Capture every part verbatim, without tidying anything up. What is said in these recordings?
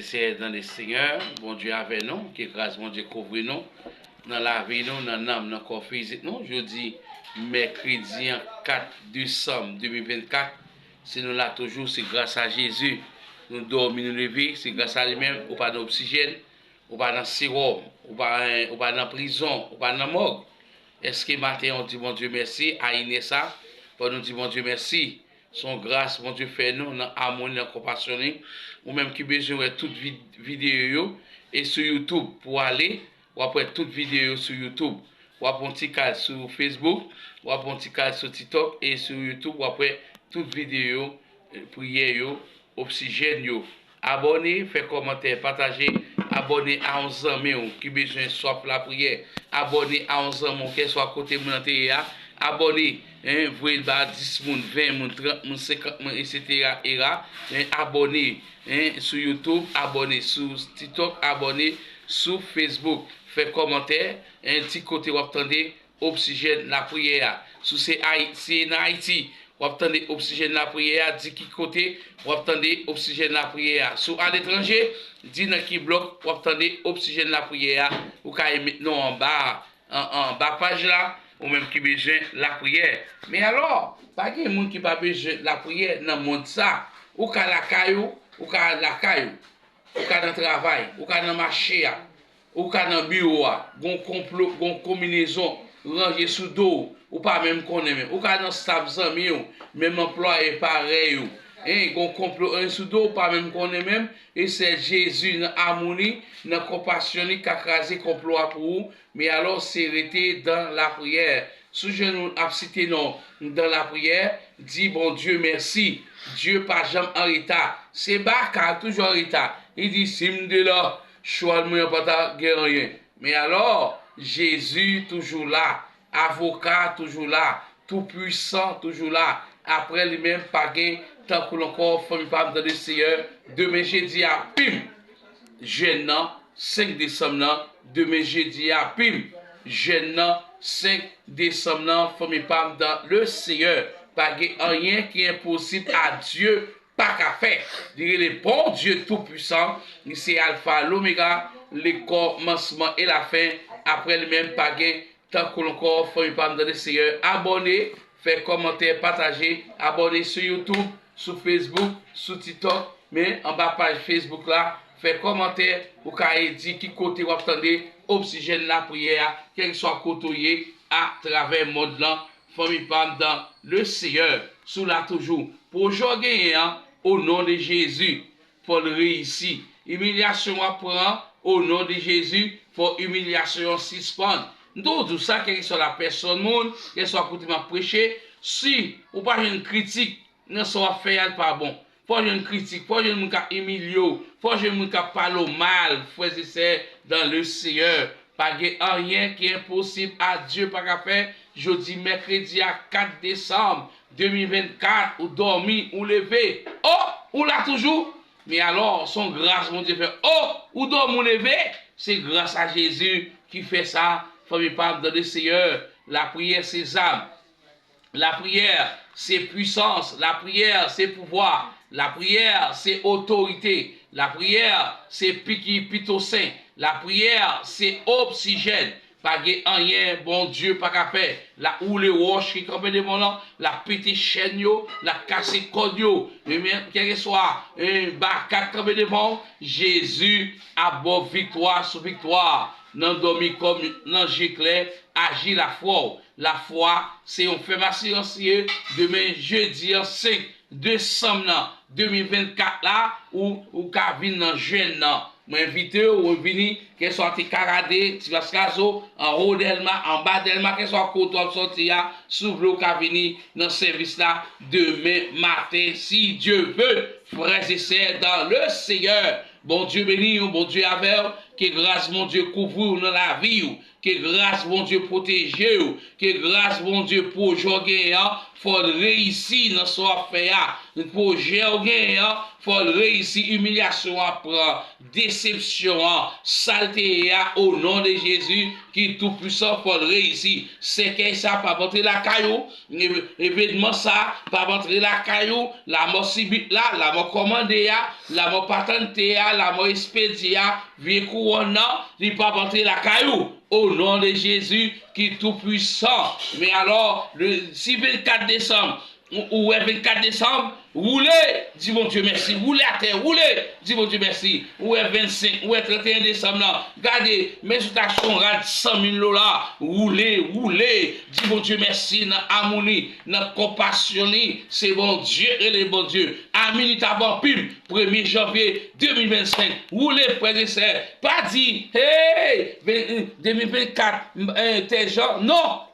Seyè, nan le Senyè, Bondye avè nou, ke gras Bondye kouvri nou, nan lavi nou, nan nanm, nan kò fizik nou. Jodi, mèkredi an, kat desanm de mil vennkat, si nou la toujou, se gras a Jezi. Nou dòmi, nou leve, se gras a li menm. Ou pa nan oksijèn, ou pa nan sewòm, ou pa, ou pa nan prizon, ou pa nan mòg. Èske maten an, ou di Bondye mèsi? A inè sa, fò nou di Bondye mèsi. Se yon gras Bondye fè nou nan amou li, nan konpasyon li. Ou menm ki bezwen wè tout vid-, videyo yo, e sou YouTube pou ale, w ap wè tout videyo yo sou YouTube. W ap yon ti kal sou Facebook, w ap yon ti kal sou TikTok, e sou YouTube, w ap wè tout videyo, eh, priyè yo, oksijèn yo. Abòne, fè kòmantè, pataje. Abòne a yon zanmi w ki bezwen swaf lapriyè. Abòne a yon zanmi w, kèlkeswa kote moun nan te ye a. Abòne, en, voye l ba dis moun, ven moun, trant moun, senkant moun, etsetera, era. En, abòne, en, sou YouTube, abòne sou TikTok, abòne sou Facebook. Fè kòmantè, en, di kote w ap tande oksijèn lapriyè a. Si w se Ayi-, si nan Ayiti, w ap tande oksijèn lapriyè a, di ki kote w ap tande oksijèn lapriyè a. Si w aletranje, di nan ki blòk w ap tande oksijèn lapriyè a. Ou ka met non anba, an, anba paj la, ou menm ki bezwen lapriyè. Men alò, pa gen moun ki pa bezwen lapriyè nan mond sa. Ou ka lakay ou, ou ka lakay ou. Ou ka nan travay, ou ka nan mache a, ou ka nan biwo a, gon konplo, gon konbinezon ranje sou do w, ou pa menm konnen menm. Ou ka nan staf zanmi w, menm anplwaye parèy ou. En, gon konplo ranje sou do w, ou pa menm konnen menm. E sèl Jezi nan amou li, nan konpasyon li, ka kraze konplo a pou ou. Men alò, se rete dan lapriyè. Si w jwenn moun ap site non w dan lapriyè, di Bondye mèsi. Dye pa janm an reta. Se baka, toujou an reta. Li di, "Si m te la, chwal mwen an pa ta gen anyen." Men alò, Jezi toujou la. Avoka toujou la. Toupwisan toujou la. Aprè li menm, pa gen tankou l ankò, fanmi pa m nan le Seyè. Demen jedi a, pim! Jèn nan, senk desanm nan, demen jedi a, pim! Jèn nan, senk desanm nan, fanmi pa m nan le Seyè. Pa gen anyen ki enposib a Dye pa ka fè. Li rele Bondye Toupwisan. Li se Alfa, Lomega, le kòmansman e lafen. Aprè li menm, pa gen tankou l ankò, fanmi pa m nan le Seyè. Abòne, fè kòmantè, pataje. Abòne sou YouTube, sou Facebook, sou TikTok. Men anba paj Facebook la, fè kòmantè, ou ka di ki kote w ap tande Oksijèn Lapriyè a, kèlkeswa kote w ye, atravè mond lan, fanmi pa m nan le Seyè. Si w la toujou, pwojè w genyen an, o non de Jezi, fò l reyisi. Imilyasyon w ap pran an, o non de Jezi, fò imilyasyon an sispann. M toujou di w sa, kèlkeswa lapèsòn moun, kèlkeswa kote m ap preche, si ou pa jwenn kritik nan sa w ap fè a, l pa bon. Fò w jwenn kritik, fò w jwenn moun k ap imilye w, fò w jwenn moun k ap pale w mal, frè e sè dan le Seyè. Pa gen anyen ki enposib a Dye pa ka fè. Jodi mèkredi a kat desanm de mil vennkat, ou dòmi, ou leve. O, ou la toujou? Men alò, se yon gras Bondye fè. O, ou dòmi, ou leve? Se gras a Jezi ki fè sa, fanmi pa m nan le Seyè. Lapriyè se zam. Lapriyè se pwisans, lapriyè se pouvwa, lapriyè se otorite, lapriyè se piki pito sen, lapriyè se oksijèn. Pa gen anyen Bondye pa ka fè. L ap woule wòch ki kanpe devan w lan, l ap pete chèn yo, l ap kase kòd yo. Men, men, kèlkeswa, eh, baka k kanpe devan w, Jezi ap ba w viktwa sou viktwa. Nan dòmi kòm nan je klè, aji lafwa w. Lafwa se yon fèm asirans li ye. Demen jedi an, senk desanm nan de mil vennkat la, ou, ou ka vin nan jèn nan. Mwen envite w, ou vini, kèlkeswa te Karade, Ti Plas Gazo, anwo Dèlma, anba Dèlma, kèlkeswa kote w ap sòti a, si w vle, ou ka vini nan sèvis la demen maten, si Dye ve, frè e sè dan le Seyè. Bondye beni w, Bondye avè w, ke gras Bondye kouvri w nan lavi w. Ke gras Bondye pwoteje w. Ke gras Bondye, pwojè w genyen an, fò l reyisi nan sa w ap fè a. Pwojè w genyen an, fò l reyisi. Imilyasyon w ap pran, desepsyon an, sa l te ye a, o non de Jezi ki toupwisan, fò l reyisi. Sèkèy sa p ap antre lakay ou. Ev-, evènman sa p ap antre lakay ou. Lanmò sibit la, lanmò kòmande a, lanmò patante a, lanmò espedye a, vye kouwòn nan, li p ap antre lakay ou. O non de Jezi ki toupwisan. Men alò, le, si vennkat desanm, ou, ou wè vennkat desanm, woule, di Bondye mèsi. Woule atè, woule, di Bondye mèsi. Ou wè vennsenk, ou wè tranteyen desanm nan, gade, menm si w ta achte yon rad san mil dola, woule, woule, di Bondye mèsi nan amou li, nan konpasyon li. Se Bondye, rele Bondye. Ami li t ap anpil. Premye janvye de mil vennsenk, woule, frè e sè, pa di, hey, ven-, de mil vennkat, m, eh, tèl jan. Non!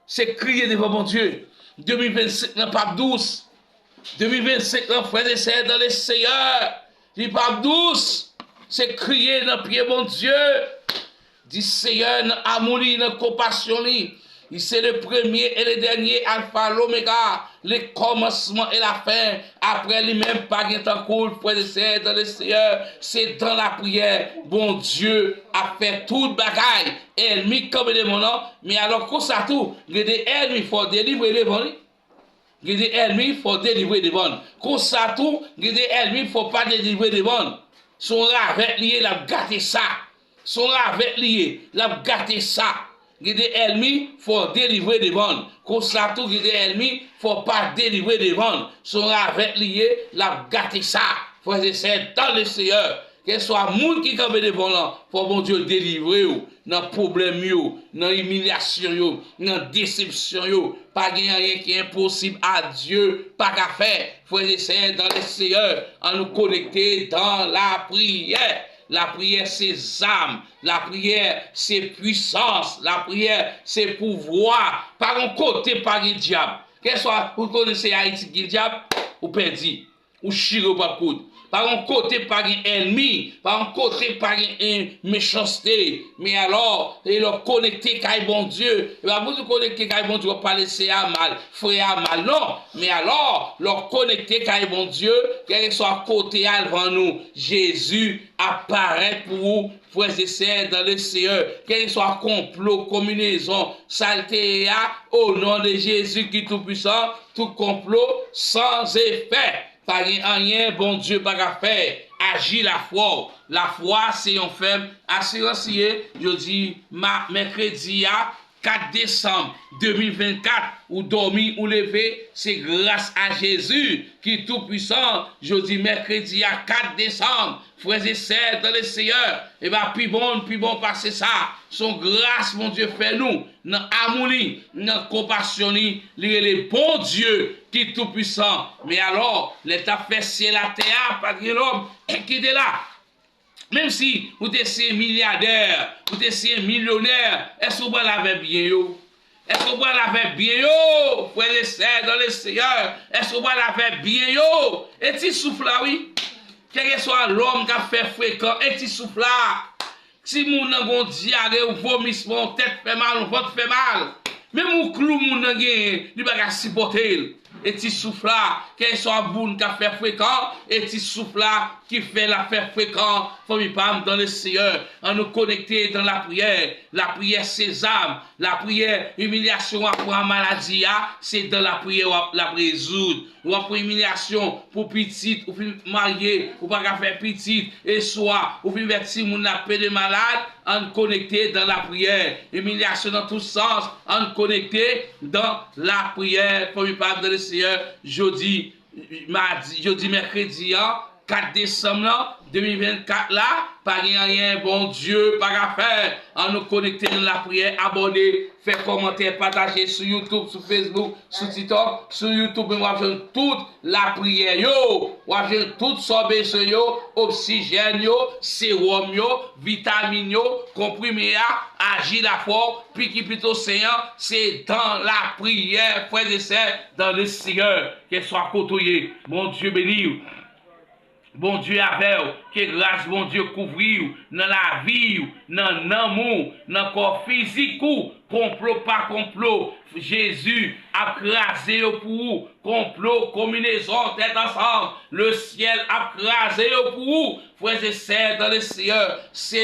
Se kriye devan Bondye. De mil vennsenk lan p ap dous. De mil vennsenk lan, frè e sè, dan le Seyè, li p ap dous. Se kriye nan pye Bondye. Di Seyè nan amou li, nan konpasyon li. Li se le premye e le dènye, Alfa, Lomega, le kòmansman e la fen. Aprè li menm, pa gen tankou l, frè e sè, dan le Seyè. Se dan lapriyè Bondye ap fè tout bagay. Ènmi k kanpe devan w lan, men alò konsa tou, gen de ènmi fò w delivre devan li. Gen de ènmi fò w delivre devan l. Konsa tou, gen de ènmi fò w pa delivre devan l. Se yon ravèt li ye, l ap gate sa. Se yon ravèt li ye, l ap gate sa. Gen de ènmi fò w delivre devan l. Konsa tou, gen de ènmi fò w pa delivre devan l. Se yon ravèt li ye, l ap gate sa. Frè e sè, dan le Seyè, kèlkeswa moun ki kanpe devan w lan, fò Bondye delivre w nan pwoblèm yo, nan imilyasyon yo, nan desepsyon yo. Pa gen anyen ki enposib a Dye pa ka fè. Frè e sè, dan le Seyè, ann nou konekte dan lapriyè. Lapriyè se zam. Lapriyè se pwisans. Lapriyè se pouvwa. Pa gon kote pa gen dyab. Kèlkeswa ou konnen se Ayiti ki gen dyab, ou pèdi. Ou chire, ou p ap kout. Pa gon kote pa gen ènmi. Pa gon kote pa gen, eh, mechanste. Men alò, e lè w konekte kay Bondye, e pa pou w konekte kay Bondye, w ap pale sè a mal, frè a mal. Non. Men alò, lè w konekte kay Bondye, kèlkeswa kote a l van nou, Jezi ap parèt pou ou, frè e sè dan le Seyè. Kèlkeswa konplo, konbinezon, sa l te ye a, o non de Jezi ki toupwisan, tout konplo san efè. Pa gen anyen Bondye pa ka fè. Aji lafwa w. Lafwa se yon fèm asirans li ye. Jodi ma-, mèkredi a, kat desanm de mil vennkat, ou dòmi, ou leve, se gras a Jezi ki toupwisan. Jodi mèkredi a, kat desanm, frè e sè dan le Seyè, e pa pi bon, pi bon pase sa. Se yon gras Bondye fè nou, nan amou li, nan konpasyon li, li rele Bondye ki toupwisan. Men alò, lè l t ap fè syèl atè a, pa t gen lòm ki te la. Menm si ou te se milyadè, ou te se milyonè, èske w pral avè byen yo? Èske w pral avè byen yo, frè e sè dan le Seyè? Èske w pral avè byen yo? E ti souf la, wi. Kèlkeswa lòm k ap fè frekan, e ti souf la. Timoun nan gon dyare, yon vomisman, yon tèt fè mal, yon vant fè mal. Menm yon klou moun nan genyen, li pa ka sipòte l. E ti souf la, kèlkeswa moun k ap fè frekan, e ti souf la ki fè l ap fè frekan. Fanmi pa m dan le Seyè, ann nou konekte dan lapriyè. Lapriyè se zam. Lapriyè, imilyasyon w ap pran, maladi a, se dan lapriyè w ap, l ap rezoud. W ap pran imilyasyon pou pitit, ou fin marye, ou pa ka fè pitit, e swa ou fin fè timoun la pede malad, ann konekte dan lapriyè. Imilyasyon nan tout sans, ann konekte dan lapriyè. Fanmi pa m dan le Seyè, jodi, madi, jodi mèkredi an, kat desanm lan, de mil vennkat la, pa gen anyen Bondye pa ka fè. Ann nou konekte nan lapriyè, abòne, fè kòmantè, pataje sou YouTube, sou Facebook, sou TikTok, sou YouTube, men w ap jwenn tout lapriyè yo. W ap jwenn tout sa w bezwen yo, oksijèn yo, sewòm yo, vitamin yo, konprime a, aji lafwa w, piki pito sen an, se dan lapriyè, frè e sè, dan le Seyè, kèlkeswa kote w ye, Bondye beni w. Bondye avè w, ke gras Bondye kouvri w nan lavi w, nan nanm ou, nan kò fizik ou, konplo pa konplo, Jezi ap kraze yo pou ou, konplo, konbinezon, tèt ansanm, lesyèl ap kraze yo pou ou, frè e sè dan le Seyè, se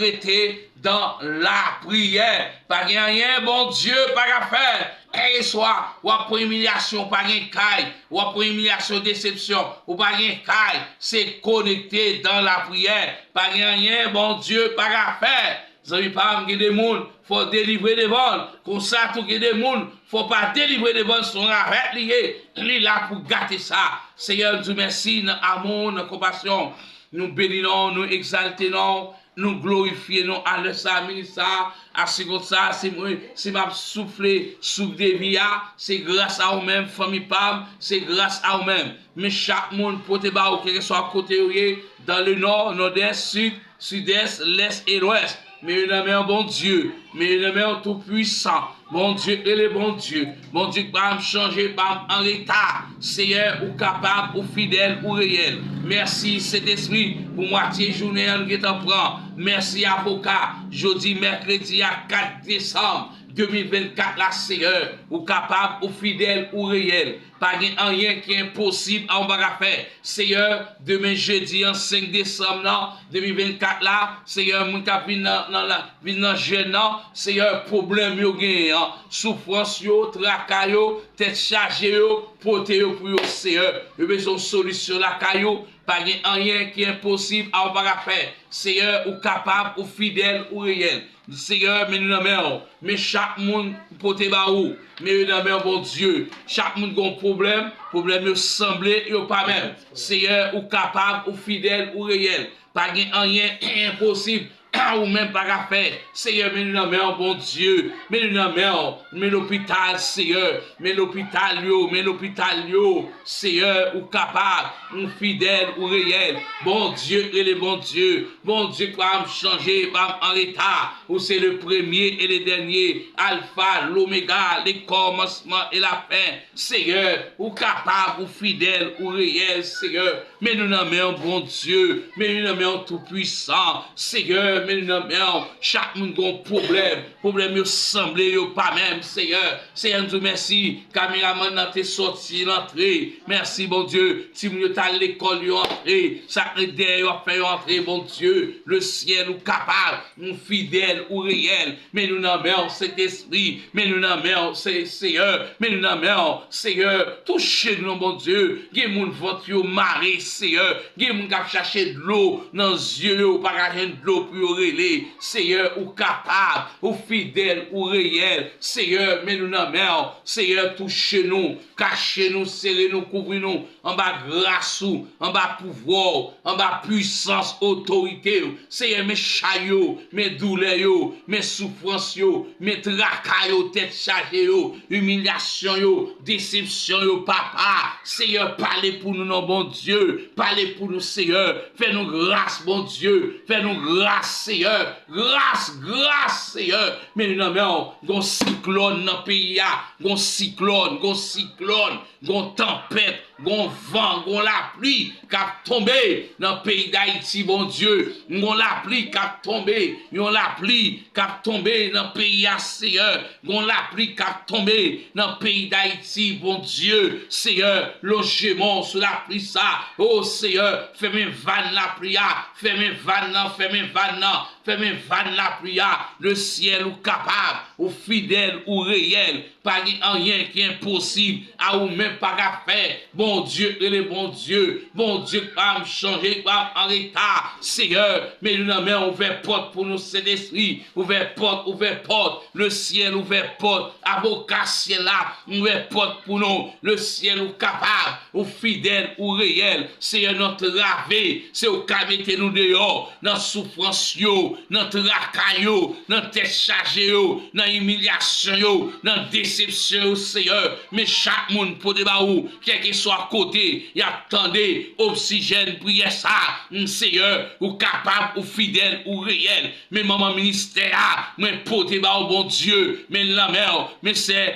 rete dan lapriyè. Pa gen anyen Bondye pa ka fè. Kèlkeswa, w ap pran imilyasyon, ou pa gen kay, w ap pran imilyasyon, desepsyon, ou pa gen kay, se konekte dan lapriyè. Pa gen anyen Bondye pa ka fè. Zanmi pa m, gen de moun, fò w delivre devan l. Konsa tou gen de moun, fò w pa delivre devan l, se yon ravèt li ye. Li la pou gate sa. Seyè, nou di w mèsi nan amou, nan konpasyon. Nou beni non w, nou egzalte non w. Nou glorifye non w a lè sa a, minit sa a, a segond sa a, si mwen, si m ap soufle souf de vi a, se gras a ou menm, fanmi pa m, se gras a ou menm. Men chak moun pote ba ou, kèlkeswa kote yo ye, dans le nord, nòdès, sid, sidès, lès e lwès. Men yo nan men w, Bondye, men yo nan men w, Toupwisan. Bondye rele Bondye. Bondye k pa janm chanje, pa janm an reta. Seyè, ou kapab, ou fidèl, ou reyèl. Mèsi, Sentespri, pou mwatye jounen an nou gentan pran. Mèsi, Avoka. Jodi mèkredi a, kat desanm de mil vennkat la, Seyè, ou kapab, ou fidèl, ou reyèl. Pa gen anyen ki enposib a ou pa ka fè. Seyè, demen jedi an, senk desanm nan, de mil vennkat la, Seyè, moun k ap vin nan, nan, la, vin nan jèn nan, Seyè, pwoblèm yo genyen an, soufrans yo, traka yo, tèt chaje yo, pote yo pou yo, Seyè. Yo bezwen yon solisyon lakay ou, pa gen anyen ki enposib a ou pa ka fè. Seyè, ou kapab, ou fidèl, ou reyèl. Seyè, men nou nan men w. Men chak moun pote ba ou. Men yo nan men w, Bondye. Chak moun gen yon pwoblèm. Pwoblèm yo sanble, yo pa menm. Seyè, ou kapab, ou fidèl, ou reyèl. Pa gen anyen enposib a ou menm pa ka fè. Seyè, men nou nan men w, Bondye. Men nou nan men w. Men lopital, Seyè. Men lopital yo. Men lopital yo. Seyè, ou kapab, ou fidèl, ou reyèl. Bondye rele Bondye. Bondye k pa janm chanje, pa janm an reta. Ou se le premye e le dènye, Alfa, Lomega, le kòmansman e la fen. Seyè, ou kapab, ou fidèl, ou reyèl, Seyè. Men nou nan men w, Bondye. Men nou nan men w, Toupwisan. Seyè, men nou nan men w. Chak moun gen yon pwoblèm. Pwoblèm yo sanble, yo pa menm, Seyè. Seyè, nou di w mèsi. Kameramann nan te sòti, l antre. Mèsi, Bondye. Timoun yo t al lekòl, yo antre. Sa k ret dèyè yo ap fè yo antre, Bondye. Lesyèl, ou kapab. Ou fidèl, ou reyèl. Men nou nan men w, Sentespri. Men nou nan men w, Se-, Seyè. Men nou nan men w, Seyè. Touche nou, Bondye. Gen moun vant yo mare, Seyè. Gen moun k ap chache dlo nan zye yo, pa ka jwenn dlo pou yo rele. Seyè, ou kapab, ou fidèl, ou reyèl. Seyè, men nou nan men w. Seyè, touche nou, kache nou, sere nou, kouvri nou anba gras ou, anba pouvwa w, anba pwisans otorite w. Seyè, men chay yo, men doulè yo, men soufrans yo, men traka yo, tèt chaje yo, imilyasyon yo, desepsyon yo, papa. Seyè, pale pou nou non, Bondye. Pale pou nou, Seyè. Fè nou gras, Bondye. Fè nou gras, Seyè. Gras, gras, Seyè. Men nou nan men w. Gon siklòn nan peyi a. Gon siklòn, gon siklòn, gon tanpèt, gon van, gon lapli k ap tonbe nan peyi Dayiti, Bondye. Gon lapli k ap tonbe, yon lapli k ap tonbe nan peyi a, Seyè. Gon lapli k ap tonbe nan peyi Dayiti, Bondye. Seyè, lonje men w sou lapli sa. O Seyè, fèmen vàn lapli a. Fèmen vàn nan, fèmen vàn nan, fèmen vàn lapli a. Lesyèl, ou kapab, ou fidèl, ou reyèl. Pa gen anyen ki enposib a ou menm pa ka fè. Bondye rele Bondye. Bondye k pa janm chanje, k pa janm an reta. Seyè, men nou nan men w, ouvè pòt pou nou, Sentespri. Ouvè pòt, ouvè pòt. Lesyèl, ouvè pòt. Avoka syèl la, ouvè pòt pou nou. Lesyèl, ou kapab, ou fidèl, ou reyèl. Seyè, n antrave, se ou k ka mete nou deyò nan soufrans yo, nan traka yo, nan tèt chaje yo, nan imilyasyon yo, nan desepsyon yo, Seyè. Men chak moun pote ba ou, kèlkeswa kote y ap tande oksijèn priyè sa, m, Seyè, ou kapab, ou fidèl, ou reyèl. Men manman ministè a, mwen pote ba ou, Bondye, men l nan men w, men sè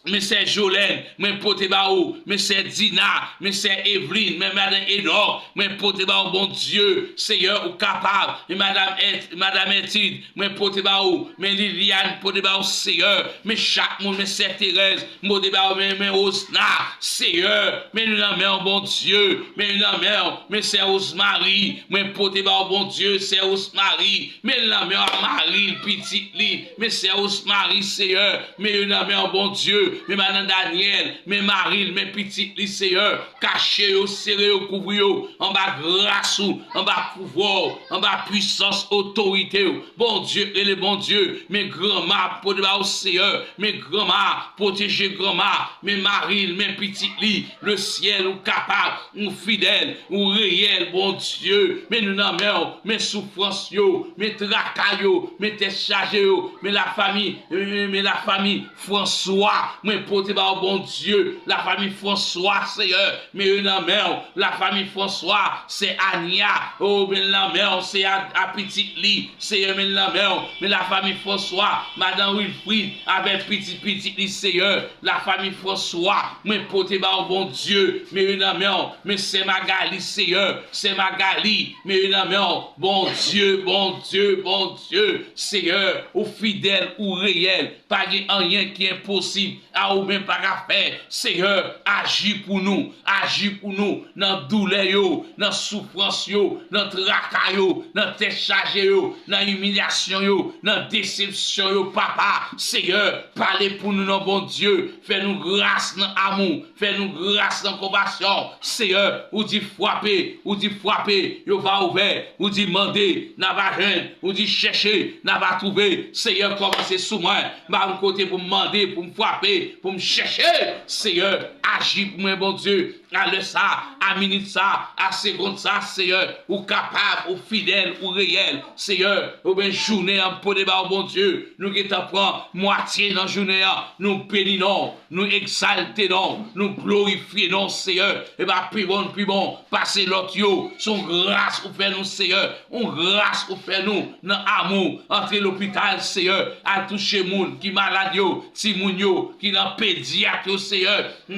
men sè Jolèn, mwen pote ba ou, men sè Dina, men sè Evlin, men madan Enòk, mwen pote ba ou, Bondye, Seyè, ou kapab, men madan Èt-, madan Ètid, mwen pote ba ou, men Liliane, pote ba ou, Seyè, men chak moun, men sè Terèz, m pote ba ou, men, men Osna, Seyè, men nou nan men w, Bondye, men nou nan men w, men sè Osmari, mwen pote ba ou, Bondye, sè Osmari, men l nan men w, Amaril, pitit li, men sè Osmari, Seyè, men yo nan men w, Bondye, men madan Daniel, men mari l, men pitit li, Seyè, kache yo, sere yo, kouvri yo, anba gras ou, anba pouvwa w, anba pwisans otorite w. Bondye, rele Bondye, men granma, pote ba ou, Seyè, men granma, pwoteje granma, men mari l, men pitit li, lesyèl ou kapab, ou fidèl, ou reyèl, Bondye, men nou nan men w, men soufrans yo, men traka yo, men tèt chaje yo, men lafanmi, men, men, men lafanmi Franswa, mwen pote ba ou, Bondye, lafanmi Franswa, Seyè, men yo nan men w, lafanmi Franswa, sè Ania, o, men nan men w, sè a, a pitit li, Seyè, men nan men w, men lafanmi Franswa, madan Wilfrid, avèk pitit pitit li, Seyè, lafanmi Franswa, mwen pote ba ou, Bondye, men yo nan men w, men sè Magali, Seyè, sè Magali, men yo nan men w, Bondye, Bondye, Bondye, Seyè, ou fidèl, ou reyèl, pa gen anyen ki enposib a ou menm pa ka fè, Seyè, aji pou nou, aji pou nou, nan doulè yo, nan soufrans yo, nan traka yo, nan tèt chaje yo, nan imilyasyon yo, nan desepsyon yo, papa, Seyè, pale pou nou non, Bondye, fè nou gras nan amou, fè nou gras nan konpasyon, Seyè, ou di frape, ou di frape, yo va ouvè, ou di mande, n a va jwenn, ou di chèche, n a va twouve, Seyè, kòmanse sou mwen, ba m kote pou m mande, pou m frape, pou m chèche, Seyè, aji pou mwen, Bondye, a lè sa, a minit sa, a segond sa, Seyè, ou kapab, ou fidèl, ou reyèl, Seyè, oubyen jounen an, m pote ba ou, Bondye, nou gentan pran mwatye nan jounen an, nou beni non, nou egzalte non, nou glorifye non, Seyè, e pa pi bon, pi bon, pase lòt yo, se yon gras ou fè nou, Seyè, yon gras ou fè nou, nan amou, antre lopital, Seyè, al touche moun ki malad yo, timoun yo, ki nan pedyak yo, Seyè,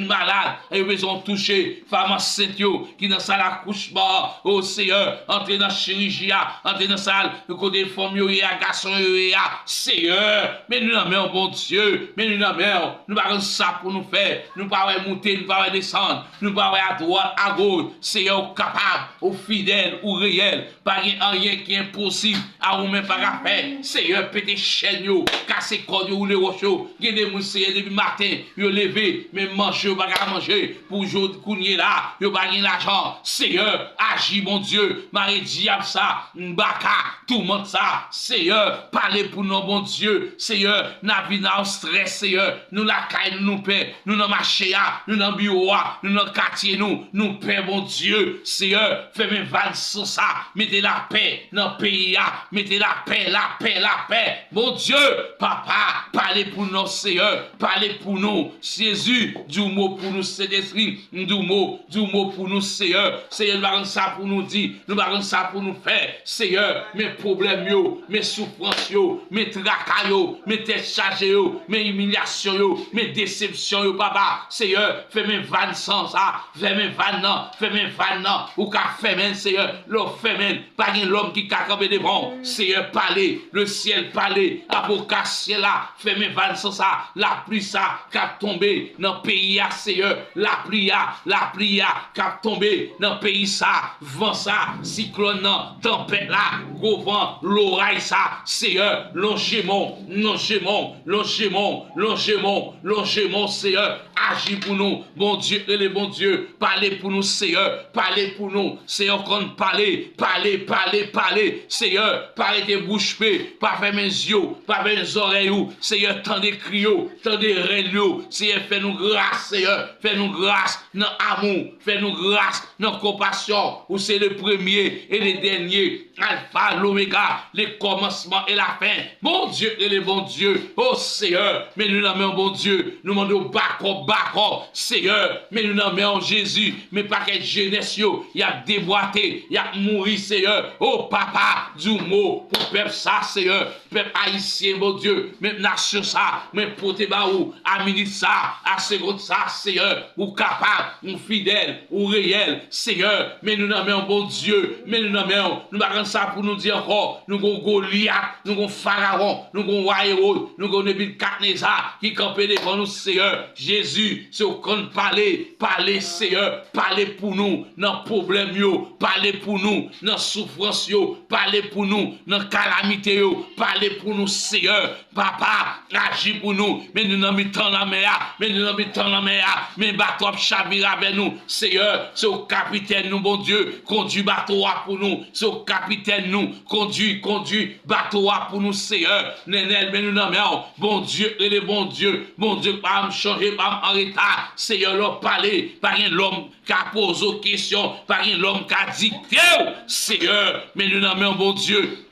malad, yo bezwen touche, fanm ansent yo, ki nan sal akouchman, o Seyè, antre nan chiriji a, antre nan sal, kote fanm yo ye a, gason yo ye a, Seyè, men nou nan men w, Bondye, men nou nan men w, nou pa konn sa pou nou fè, nou pa wè moute, nou pa wè desann, nou pa wè adwat, agoch, Seyè, ou kapab, ou fidèl, ou reyèl, pa gen anyen ki enposib a ou menm pa ka fè. Seyè, pete chèn yo, kase kòd yo, woule wòch yo. Gen de moun, Seyè, depi maten, yo leve, men manje yo pa ka manje. Pou jodi kounye la, yo pa gen lajan. Seyè, aji, Bondye, mare dyab sa, baka, toumant sa. Seyè, pale pou non, Bondye. Seyè, n ap vin nan strès, Seyè. Nou lakay nou, nou pè. Nou nan mache a, nou nan biwo a, nou nan katye nou, nou pè, Bondye. Seyè, fèmen vag san sa, mete lapè nan peyi a, mete lapè, lapè, lapè. Bondye, papa, pale pou nou, Seyè, pale pou nou. Jezi, di yon mo pou nou, Sentespri, di yon mo, di yon mo pou nou, Seyè. Seyè, nou pa konn sa pou nou di, nou pa konn sa pou nou fè. Seyè, men pwoblèm yo, men soufrans yo, men traka yo, men tèt chaje yo, men imilyasyon yo, men desepsyon yo, papa. Seyè, fèmen vag san sa, fèmen vag nan, fèmen vag nan. Ou ka fèmen l, Seyè, lè w fèmen l, pa gen lòm ki ka kanpe devan w. Seyè, pale, lesyèl pale, avoka syèl la, fèmen vag san sa, lapli sa k ap tonbe nan peyi a, Seyè, lapli a, lapli a k ap tonbe nan peyi sa, van sa, siklòn nan, tanpèt la, gwo van, loray sa, Seyè, lonje men w, lonje men w, lonje men w, lonje men w, lonje men w, Seyè, aji pou nou, Bondye, rele Bondye, pale pou nou, Seyè, pale pou nou, Seyè, konn pale, pale, pale, pale, Seyè, pa rete bouch be, pa fèmen zye w, pa fèmen zòrèy ou, Seyè, tande kri yo, tande rèl yo, Seyè, fè nou gras, Seyè, fè nou gras, nan amou, fè nou gras nan konpasyon. Ou se le premye e le dènye, Alfa, Lomega, le kòmansman e la fen. Bondye rele Bondye. O Seyè, men nou nan men w, Bondye. Nou mande w bakòp, bakòp. Seyè, men nou nan men w, Jezi. Men pakèt jenès yo, y ap debwate, y ap mouri, Seyè. O Papa, di w mo pou pèp sa, Seyè. Pèp ayisyen, Bondye, men nasyon sa, mwen pote ba ou, a minit sa, a segond sa, Seyè, ou kapab, ou fidèl, ou reyèl, Seyè, men nou nan men w, Bondye, men nou nan men w. Nou pa konn sa pou nou di ankò. Nou gon Golyat, nou gon Farawon, nou gon wa Ewod, nou gon Nebikadneza ki kanpe devan nou, Seyè. Jezi, se ou konn pale, pale, Seyè, pale pou nou nan pwoblèm yo, pale pou nou nan soufrans yo, pale pou nou nan kalamite yo, pale pou nou, Seyè. Papa, aji pou nou. Men nou nan mitan lanmè a. Men nou nan mitan lanmè a. Men bato ap chavire avè nou. Seyè, se ou kapitèn nou, Bondye. Kondui bato a pou nou. Se ou kapitèn nou. Kondui, kondui bato a pou nou, Seyè. Nènèl, men nou nan men w. Bondye rele Bondye. Bondye k pa janm chanje, pa janm anreta. Seyè, lè w pale, pa gen lòm ka poze w kesyon, pa gen lòm ka dikte w. Seyè, men nou nan men w, Bondye.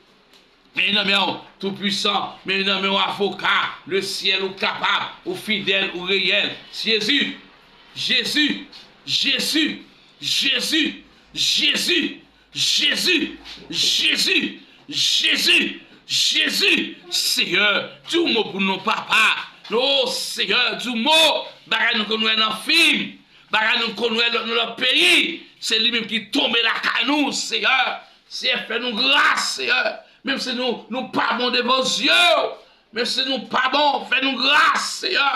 Men nan men w, Toupwisan, men nan men w, Avoka, le syèl, ou kapab, ou fidèl, ou reyèl. Jezi, Jezi, Jezi, Jezi, Jezi, Jezi, Jezi, Jezi, Jezi, Jezi, Seyè, di yon mo pou nou, Papa. O Seyè, di yon mo, bagay nou konn wè nan fim, bagay nou konn wè nan lòt peyi, se li menm ki tonbe lakay nou, Seyè. Seyè, fè nou gras, Seyè. Menm si nou, nou pa bon devan zye w. Menm si nou pa bon, fè nou gras, Seyè.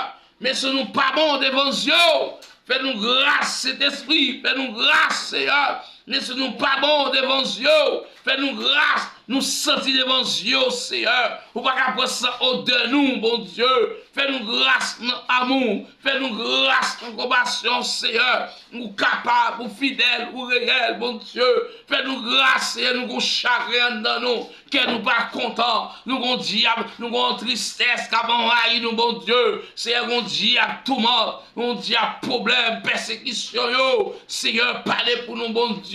Menm si nou pa bon devan zye w. Fè nou gras, Sentespri. Fè nou gras, Seyè. Menm si nou pa bon devan zye w. Fè nou gras, nou santi devan zye w, Seyè. Ou pa ka pran san odè nou, Bondye. Fè nou gras nan amou. Fè nou gras nan konpasyon, Seyè. Ou kapab, ou fidèl, ou reyèl, Bondye. Fè nou gras, Seyè, nou gon chagren anndan nou. Kè nou pa kontan. Nou gon dyab, nou gon tristès k ap anvayi nou, Bondye. Seyè, gon dyab toumant, gon dyab pwoblèm, pèsekisyon yo. Seyè, pale pou nou, Bondye.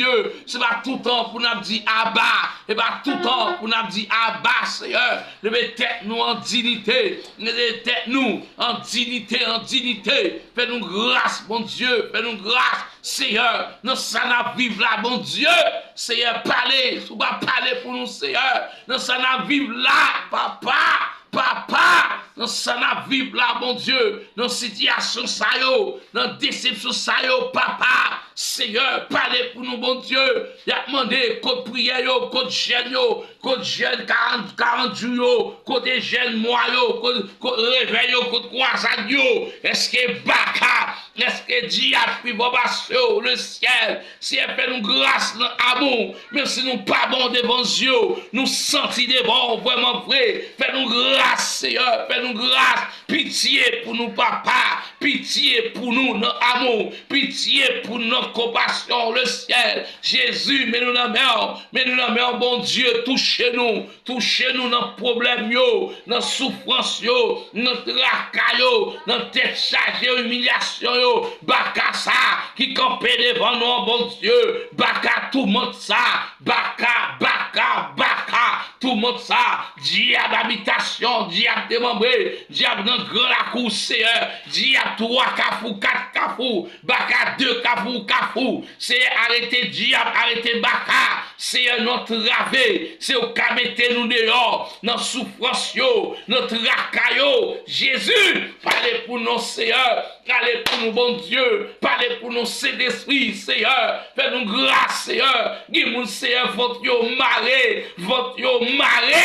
Se pa toutan pou n ap di aba. Se pa toutan pou n ap di aba, Seyè. Leve tèt nou an diyite. Leve tèt nou an diyite, an diyite. Fè nou gras, Bondye. Fè nou gras, Seyè. Nan sa n ap viv la, Bondye. Seyè, pale. Si w pa pale pou nou, Seyè. Nan sa n ap viv la, Papa. Papa, nan sa n ap viv la, Bondye, nan sitiyasyon sa yo, nan desepsyon sa yo, Papa, Seyè, pale pou nou, Bondye. Y ap mande kot priyè yo, kot jèn yo, kot jèn karant, karant jou yo, kote jèn mwa yo, kot, kot revèy yo, kot kwazad yo. Èske baka, èske dyab pi fò pase w, le syèl? Seyè, fè nou gras nan amou. Menm si nou pa bon devan zye w, nou santi devan w vrèman vre. Fè nou gras, Seyè, fè nou gras. Pitye pou nou, Papa. Pitye pou nou nan amou. Pitye pou nou nan konpasyon, le syèl. Jezi, men nou nan men w. Men nou nan men w, Bondye, touche nou. Touche nou nan pwoblèm yo, nan soufrans yo, nan traka yo, nan tèt chaje yo, imilyasyon yo. Baka sa ki kanpe devan nou an, Bondye. Baka toumant sa. Baka, baka, baka. Toumant sa. Dyab abitasyon, dyab demanbre, dyab nan gran lakou, Seyè. Dyab twa kafou, kat kafou, baka de kafou, kafou. Seyè, arete dyab, arete baka. Seyè, nou antrave. Se ou ka mete nou deyò nan soufrans yo, nan traka yo. Jezi, pale pou nou, Seyè. Pale pou nou, Bondye. Pale pou nou, Sentespri, Seyè. Fè nou gras, Seyè. Gen moun, Seyè, vant yo mare. Vant yo mare.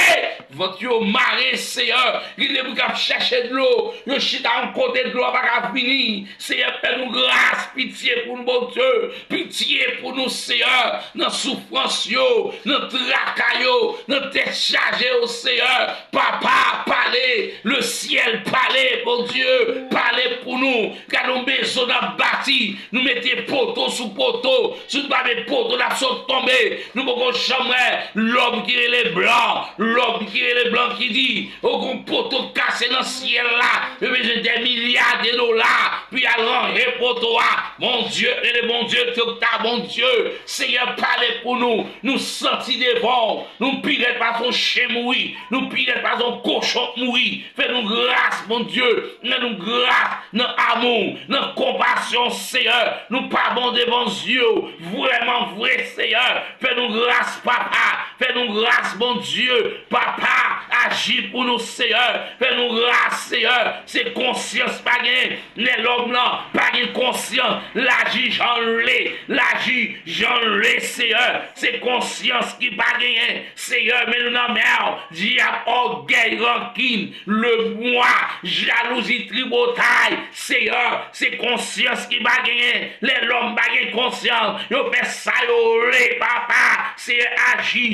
Vant yo mare, Seyè. Gen de moun k ap chèche dlo. Yo chita yon kote dlo a pa ka vini. Seyè, fè nou gras, pitye pou nou, Bondye. Pitye pou nou, Seyè, nan soufrans yo, nan traka yo, nan tèt chaje yo, Seyè. Papa, pale, le syèl pale, Bondye, pale pou nou. Gade yon mezon n ap bati, nou mete poto sou poto. Si nou pa met poto, n ap sot tonbe. Nou poko janm wè lòm ki rele blan, lòm ki Leblanc ki di, yo gon poto k kase nan syèl la, yo bezwen dè milya de dola pou y al ranje poto a. Bondye, rele Bondye, Tokta Bondye, Seyè, pale pou nou. Nou santi devan w, nou pi rèd pase yon chen mouri, nou pi rèd pase yon kochon k mouri. Fè nou gras, Bondye, fè nou gras nan amou, nan konpasyon, Seyè. Nou pa bon devan zye w, vrèman vre, Seyè. Fè nou gras, Papa. Fè nou gras, Bondye. Papa, aji pou nou, Seyè. Fè nou gras, Seyè. Se konsyans pa gen. Lè lòm lan pa gen konsyans, l aji jan l vle, l aji jan l vle, Seyè. Se konsyans ki pa genyen, Seyè, men nou nan men w. Dyab, ògèy, rankin, lemwa, jalouzi, tripotay, Seyè, se konsyans ki pa genyen. Lè lòm pa gen konsyans, yo fè sa yo vle, Papa. Seyè, aji,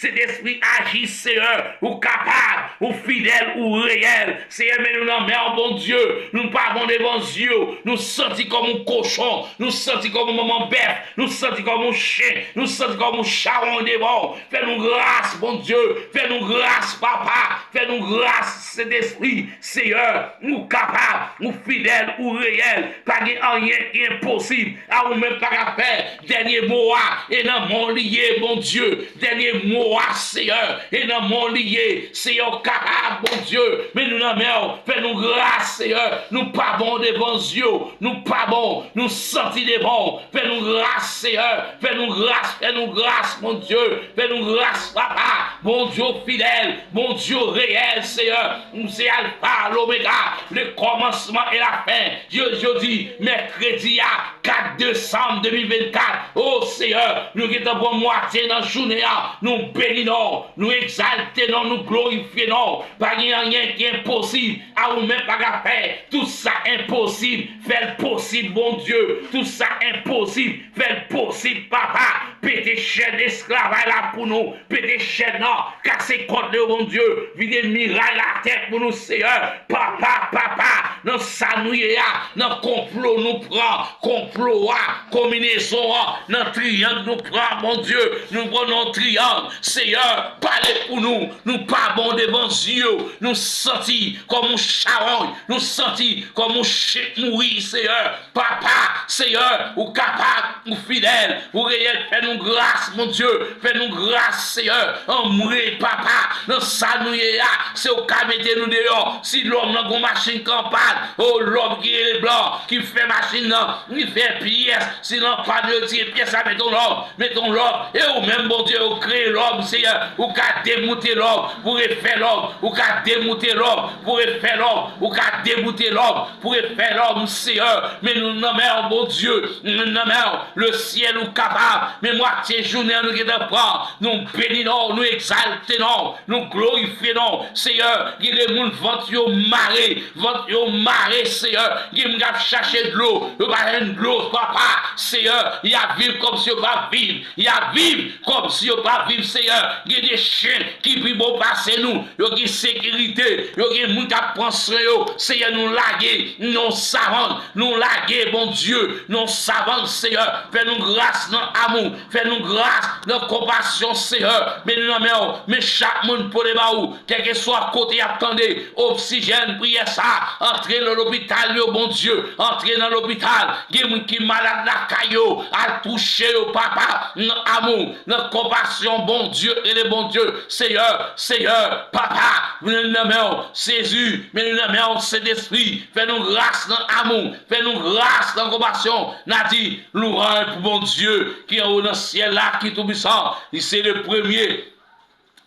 Sentespri, aji, Seyè. Ou kapab, ou fidèl, ou reyèl. Seyè, men nou nan men w, Bondye. Nou pa bon devan zye w. Nou santi kòm yon kochon. Nou santi kòm yon manman bèf. Nou santi kòm yon chen. Nou santi kòm yon chawony devan w. Fè nou gras, Bondye. Fè nou gras, Papa. Fè nou gras, Sentespri. Seyè, ou kapab, ou fidèl, ou reyèl. Pa gen anyen ki enposib a ou menm pa ka fè. Dènye mo a, e nan men w li ye, Bondye. Dènye mo a, Seyè, e nan men w li ye. Seyè, ou kapab, Bondye. Men nou nan men w. Fè nou gras, Seyè. Nou pa bon devan zye w. Nou pa bon. Nou santi devan w. Fè nou gras, Seyè. Fè nou gras, fè nou gras, Bondye. Fè nou gras, Papa. Bondye w fidèl, Bondye w reyèl, Seyè. Ou se Alfa, Lomega, le kòmansman e la fen. Jodi, mèkredi a, kat desanm de mil vennkat. O Seyè, nou gentan pran mwatye nan jounen an. Nou beni non w, nou egzalte non w, nou glorifye non w. Pa gen anyen ki enposib a ou menm pa ka fè. Tout sa enposib, fè l posib, Bondye. Tout sa enposib, fè l posib, Papa. Pete chèn esklavaj la pou nou. Pete chèn nan, kase kòd yo, Bondye. Vide miray la atè pou nou, Seyè. Papa, Papa, nan sa nou ye a, nan konplo nou pran, konplo a, konbinezon an, nan triyang nou pran, Bondye. Nou pran nan triyang, Seyè, pale pou nou. Nou pa bon devan zye w. Nou santi kòm yon chawony. Nou santi kòm yon chen k mouri, Seyè. Papa, Seyè, ou kapab, ou fidèl, ou reyèl. Fè nou gras, Bondye. Fè nou gras, Seyè. Anmwe, Papa, nan sa nou ye a, se ou ka mete nou deyò. Si lòm nan gon machin k an pàn, o, lòm ki rele blan, ki fè machin nan, li fè pyès. Si l an pàn, yo tire pyès la, mete yon lòm, mete yon lòm. E ou menm, Bondye, ou kreye lòm, Seyè. Ou ka demoute lòm pou refè lòm. Ou ka demoute lòm pou refè lòm. Ou ka demoute lòm pou refè lòm, Seyè. Men nou nan men w, Bondye. Men nou nan men w. Lesyèl ou kapab. Men mwatye jounen an nou gentan pran. Nou beni non w, nou egzalte non w, nou glorifye non w. Seyè, gen de moun vant yo mare, vant yo mare, Seyè. Gen moun k ap chache dlo, yo pa jwenn dlo, Papa. Seyè, y ap viv kòmsi yo p ap viv. Y ap viv kòmsi yo p ap viv, Seyè. Gen de chen ki pi bon pase nou. Yo gen sekirite. Yo gen moun k ap pran swen yo. Seyè, nou lage nan yon savann. Nou lage, Bondye, nan yon savann, Seyè. Fè nou gras nan amou. Fè nou gras nan konpasyon, Seyè. Men nou nan men w. Men chak moun pote ba ou. Kèlkeswa kote y ap tande oksijèn, priyè sa a, antre nan lopital yo, Bondye, antre nan lopital. Gen moun ki malad lakay yo, al touche yo, Papa, nan amou, nan konpasyon, Bondye, rele Bondye, Seyè, Seyè, Papa, nou nan men w, Jezi, men nou nan men w, Sentespri, fè nou gras nan amou, fè nou gras nan konpasyon, n a di, lwanj pou Bondye, ki anwo nan syèl la, ki toupisan, li se le premye,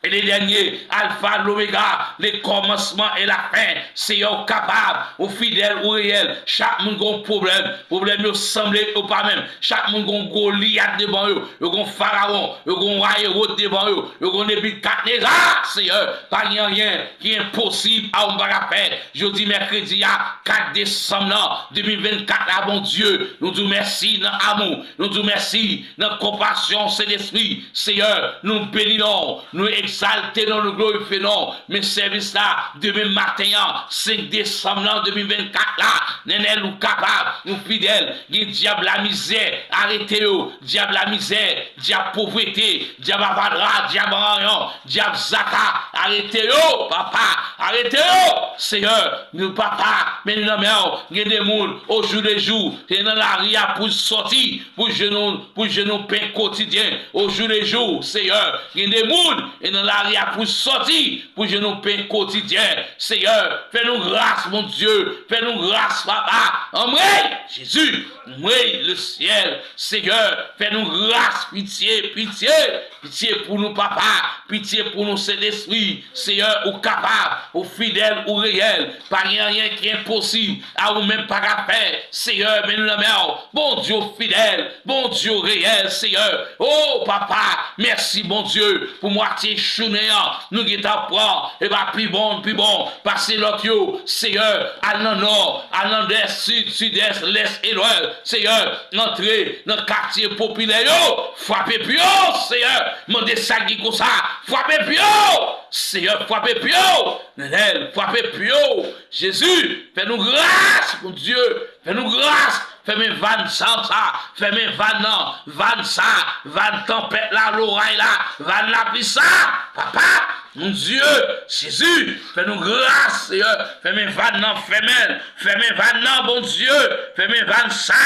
e le dènye, Alfa, Lomega, le kòmansman e la fen. Seyè, ou kapab, ou fidèl, ou reyèl. Chak moun gon pwoblèm. Pwoblèm yo sanble, yo pa menm. Chak moun gon Golyat devan yo. Yo gon Farawon. Yo gon wa Ewòd devan yo. Yo gon Nebikadneza. Seyè, pa gen anyen ki enposib a ou m pa ka fè. Jodi mèkredi a, kat desanm nan, de mil vennkat la, Bondye, nou di w mèsi nan amou. Nou di w mèsi nan konpasyon, Sentespri. Seyè, nou beni non w. Nou egzalte non, nou glorifye non. Men sèvis la, demen maten an, senk desanm nan de mil vennkat la, Nènèl, ou kapab, ou fidèl. Gen dyab lamizè, arete yo. Dyab lamizè, dyab povrete, dyab avadra, dyab ranyon, dyab zaka, arete yo, papa, arete yo, Seyè, nou papa, men nou nan men w, gen de moun, o jou de jou, se nan lari a pou sòti, pou jwenn, pou jwenn pen kotidyen, o jou de jou, Seyè, gen de moun, e nan lari a pou sòti, pou jwenn pen kotidyen, Seyè, fè nou gras, Bondye, fè nou gras, papa, anmwey, Jezi, anmwey, lesyèl, Seyè, fè nou gras, pitye, pitye, pitye pou nou, papa, pitye pou nou, Sentespri, Seyè, ou kapab, ou fidèl, ou reyèl, pa gen anyen ki enposib, a ou menm pa ka fè, Seyè, men nou nan men w, Bondye, ou fidèl, Bondye, ou reyèl, Seyè, o, papa, mèsi, Bondye, pou mwatye jounen an, nou gentan pran, e pa pi bon, pi bon, pase lòt yo, Seyè, al nan nò, al nan lès, sid, sidès, lès e lwès, Seyè, antre nan katye popilè yo, frape pye yo, Seyè, mande sa ki konsa, frape pye yo, Seyè, frape pye yo, Nènèl, frape pye yo, Jezi, fè nou gras, Bondye, fè nou gras, fèmen vàn sa, sa, fèmen vàn nan, vàn sa, vàn tanpèt la, loray la, vàn lapli sa, papa, Bondye, Jezi, fè nou gras, Seyè, fèmen vàn nan, fèmen l, fèmen vàn nan, Bondye, fèmen vàn sa,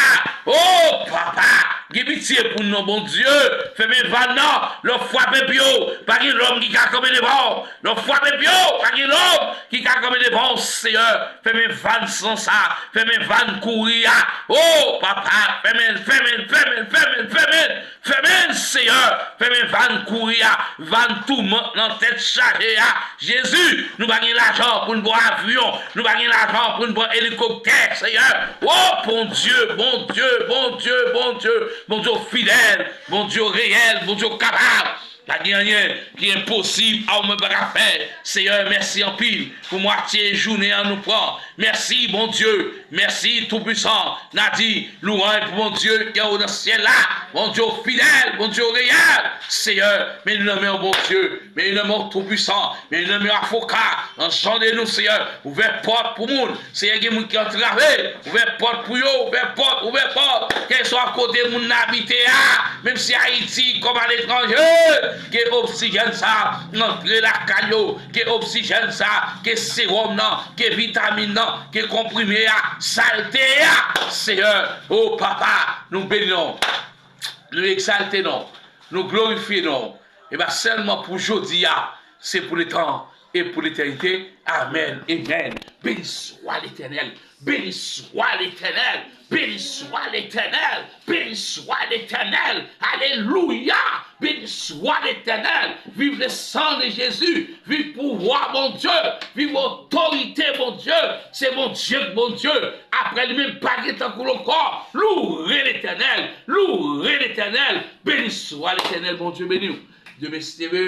o, papa, gen pitye pou nou, Bondye, fèmen vàn nan, lè w frape pye w, pa gen lòm ki ka kanpe devan w, lè w frape pye w, pa gen lòm ki ka kanpe devan w, Seyè, fèmen vàn san sa, fèmen vàn kouri a. O, papa, fèmen, fèmen, fèmen, fèmen, fèmen, fèmen, Seyè, fèmen vàn kouri a, vàn toumant nan tèt chaje a. Jezi, nou pa gen lajan pou n pran avyon, nou pa gen lajan pou n pran elikoptè, Seyè. O, Bondye, Bondye, Bondye, Bondye, Bondye w fidèl, Bondye w reyèl, Bondye w kapab. Pa gen anyen ki enposib a ou mwen pa ka fè. Seyè, mèsi anpil pou mwatye jounen an nou pran. Mèsi, Bondye. Mèsi, Toupwisan. N a di, lwanj pou Bondye ki anwo nan syèl la. Bondye w fidèl, Bondye w reyèl. Seyè, men nou nan men w, Bondye. Men nou nan men w, Toupwisan. Men nou nan men w, Avoka. Nan jan de nou, Seyè. Ouvè pòt pou moun. Seyè, gen moun ki antrave. Ouvè pòt pou yo, ouvè pòt, ouvè pòt. Kèlkeswa kote moun nan abite a, menm si Ayiti kòm aletranje, ke oksijèn sa antre lakay yo, ke oksijèn sa, ke sewòm nan, ke vitamin nan, ke konprime a, sa l te ye a, Seyè, o Papa, nou beni non w, nou egzalte non w, nou glorifye non w. E pa sèlman pou jodi a, se pou letan e pou letènite. Amèn, amèn. Beni swa Letènèl, beni swa Letènèl, beni swa Letènèl, beni swa Letènèl. Alelouya! Beni swa Letènèl. Viv le sang de Jésus. Viv pouvwa Bondye. Viv otorite Bondye. Se Bondye k Bondye. Apre li menm, pa gen tankou l ankò. Loure Letènèl. Loure Letènèl. Beni swa Letènèl. Bondye beni w. Demen, si Dye vle,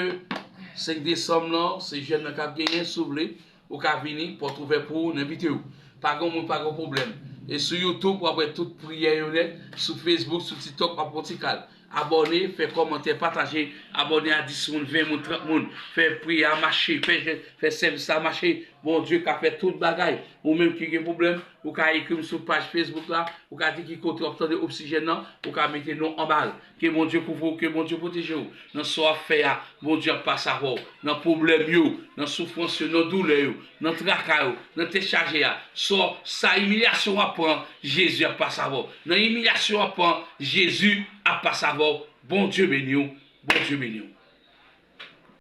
senk desanm nan, se jèn nan k ap genyen, si w vle, ou ka vini, pòt ouvè pou ou, n envite w. Pa gen moun, pa gen pwoblèm. E sou YouTube, w ap wè tout priyè yo nèt. Sou Facebook, sou TikTok, w ap wè yon ti kal. Abòne, fè kòmantè, pataje. Abòne a dis moun, ven moun, trant moun. Fè priyè a mache, fè, fè sèvis la mache. Bondye ka fè tout bagay. Ou menm ki gen pwoblèm, ou ka ekri m sou paj Facebook la, ou ka di ki kote w ap tande Oksijèn nan, ou ka mete non anba l. Ke Bondye kouvri w, ke Bondye pwoteje w. Nan sa w ap fè a, Bondye ap pase avè w. Nan pwoblèm yo, nan soufrans yo, nan doulè yo, nan traka yo, nan tèt chaje a, sa w, sa imilyasyon w ap pran, Jezi ap pase avè w. Nan imilyasyon w ap pran, Jezi ap pase avè w. Bondye beni w. Bondye beni w.